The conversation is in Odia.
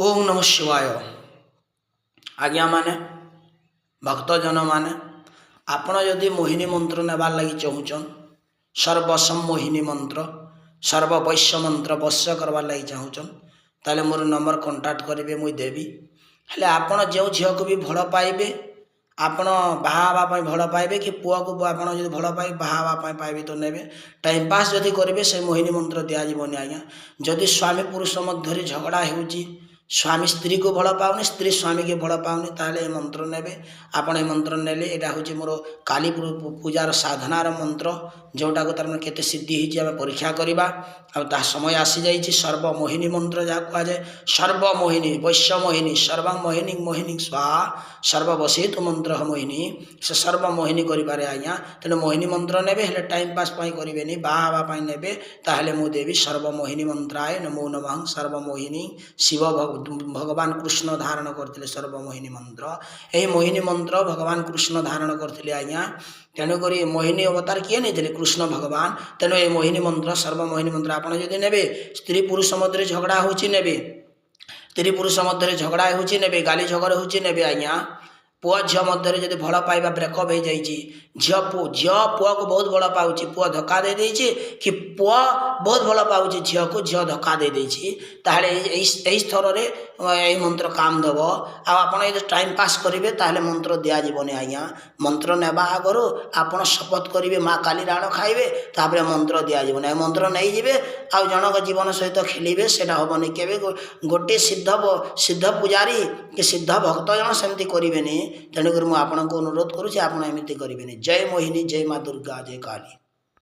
ଓಂ ନମ ଶିବାୟ। ଆଜ୍ଞାମାନେ, ଭକ୍ତଜନମାନେ, ଆପଣ ଯଦି ମୋହିନୀ ମନ୍ତ୍ର ନେବାର୍ ଲାଗି ଚାହୁଁଛନ୍, ସର୍ବସମ୍ମୋହିନୀ ମନ୍ତ୍ର, ସର୍ବବଶ୍ୟ ମନ୍ତ୍ର ବଶ୍ୟ କରବାର୍ ଲାଗି ଚାହୁଁଛନ୍, ତାହେଲେ ମୋର ନମ୍ବର କଣ୍ଟାକ୍ଟ କରିବେ, ମୁଇଁ ଦେବି। ହେଲେ ଆପଣ ଯେଉଁ ଝିଅକୁ ବି ଭଲ ପାଇବେ, ଆପଣ ବାହା ହେବା ପାଇଁ ଭଲ ପାଇବେ କି ପୁଅକୁ ଆପଣ ଯଦି ଭଲ ପାଇବେ, ବାହା ହେବା ପାଇଁ ପାଇବେ ତ ନେବେ। ଟାଇମ୍ ପାସ୍ ଯଦି କରିବେ, ସେ ମୋହିନୀ ମନ୍ତ୍ର ଦିଆଯିବନି ଆଜ୍ଞା। ଯଦି ସ୍ୱାମୀ ପୁରୁଷ ମଧ୍ୟରେ ଝଗଡ଼ା ହେଉଛି, ସ୍ୱାମୀ ସ୍ତ୍ରୀକୁ ଭଲ ପାଉନି, ସ୍ତ୍ରୀ ସ୍ୱାମୀକି ଭଲ ପାଉନି, ତାହେଲେ ଏ ମନ୍ତ୍ର ନେବେ ଆପଣ। ଏ ମନ୍ତ୍ର ନେଲେ, ଏଇଟା ହେଉଛି ମୋର କାଳୀ ପୂଜାର ସାଧନାର ମନ୍ତ୍ର, ଯେଉଁଟାକୁ ତାର ମାନେ କେତେ ସିଦ୍ଧି ହେଇଛି ଆମେ ପରୀକ୍ଷା କରିବା। ଆଉ ତାହା ସମୟ ଆସିଯାଇଛି। ସର୍ବମୋହିନୀ ମନ୍ତ୍ର ଯାହା କୁହାଯାଏ, ସର୍ବମୋହିନୀ, ବୈଶ୍ୟମୋହିନୀ, ସର୍ବମୋହିନୀ ମୋହିନୀ ସ୍ୱାହା, ସର୍ବବଶୀତ ମନ୍ତ୍ର ମୋହିନୀ, ସେ ସର୍ବମୋହିନୀ କରିପାରେ ଆଜ୍ଞା। ତେଣୁ ମୋହିନୀ ମନ୍ତ୍ର ନେବେ, ହେଲେ ଟାଇମ୍ ପାସ୍ ପାଇଁ କରିବେନି, ବାହା ହେବା ପାଇଁ ନେବେ, ତାହେଲେ ମୁଁ ଦେବି। ସର୍ବମୋହିନୀ ମନ୍ତ୍ରାୟ ନମୋ ନମଃ। ସର୍ବମୋହିନୀ ଶିବ ଭଗବାନ କୃଷ୍ଣ ଧାରଣ କରିଥିଲେ ସର୍ବମୋହିନୀ ମନ୍ତ୍ର। ଏହି ମୋହିନୀ ମନ୍ତ୍ର ଭଗବାନ କୃଷ୍ଣ ଧାରଣ କରିଥିଲେ ଆଜ୍ଞା। ତେଣୁକରି ମୋହିନୀ ଅବତାର କିଏ ନେଇଥିଲେ? କୃଷ୍ଣ ଭଗବାନ। ତେଣୁ ଏ ମୋହିନୀ ମନ୍ତ୍ର, ସର୍ବମୋହିନୀ ମନ୍ତ୍ର ଆପଣ ଯଦି ନେବେ, ସ୍ତ୍ରୀ ପୁରୁଷ ମଧ୍ୟରେ ଝଗଡ଼ା ହେଉଛି ନେବେ, ସ୍ତ୍ରୀ ପୁରୁଷ ମଧ୍ୟରେ ଝଗଡ଼ା ହେଉଛି ନେବେ, ଗାଲି ଝଗଡ଼ା ହେଉଛି ନେବେ ଆଜ୍ଞା। ପୁଅ ଝିଅ ମଧ୍ୟରେ ଯଦି ଭଲ ପାଇବା ବ୍ରେକଅପ୍ ହେଇଯାଇଛି, ଝିଅ ପୁଅକୁ ବହୁତ ଭଲ ପାଉଛି, ପୁଅ ଧୋକା ଦେଇଦେଇଛି, କି ପୁଅ ବହୁତ ଭଲ ପାଉଛି ଝିଅକୁ, ଝିଅ ଧୋକା ଦେଇଦେଇଛି, ତାହେଲେ ଏହି ସ୍ତରରେ ଏହି ମନ୍ତ୍ର କାମ ଦେବ। ଆଉ ଆପଣ ଯଦି ଟାଇମ୍ ପାସ୍ କରିବେ, ତାହେଲେ ମନ୍ତ୍ର ଦିଆଯିବନି ଆଜ୍ଞା। ମନ୍ତ୍ର ନେବା ଆଗରୁ ଆପଣ ଶପଥ କରିବେ, ମା କାଲି ରାଣ ଖାଇବେ, ତାପରେ ମନ୍ତ୍ର ଦିଆଯିବ ନାହିଁ। ମନ୍ତ୍ର ନେଇଯିବେ ଆଉ ଜଣଙ୍କ ଜୀବନ ସହିତ ଖେଳିବେ, ସେଇଟା ହେବନି କେବେ। ଗୋଟିଏ ସିଦ୍ଧ ପୂଜାରୀ କି ସିଦ୍ଧ ଭକ୍ତ ଜଣ ସେମିତି କରିବେନି। ତେଣୁକରି ମୁଁ ଆପଣଙ୍କୁ ଅନୁରୋଧ କରୁଛି, ଆପଣ ଏମିତି କରିବେନି। ଜୟ ମୋହିନୀ, ଜୟ ମା ଦୁର୍ଗା, ଜୟ କାଳୀ।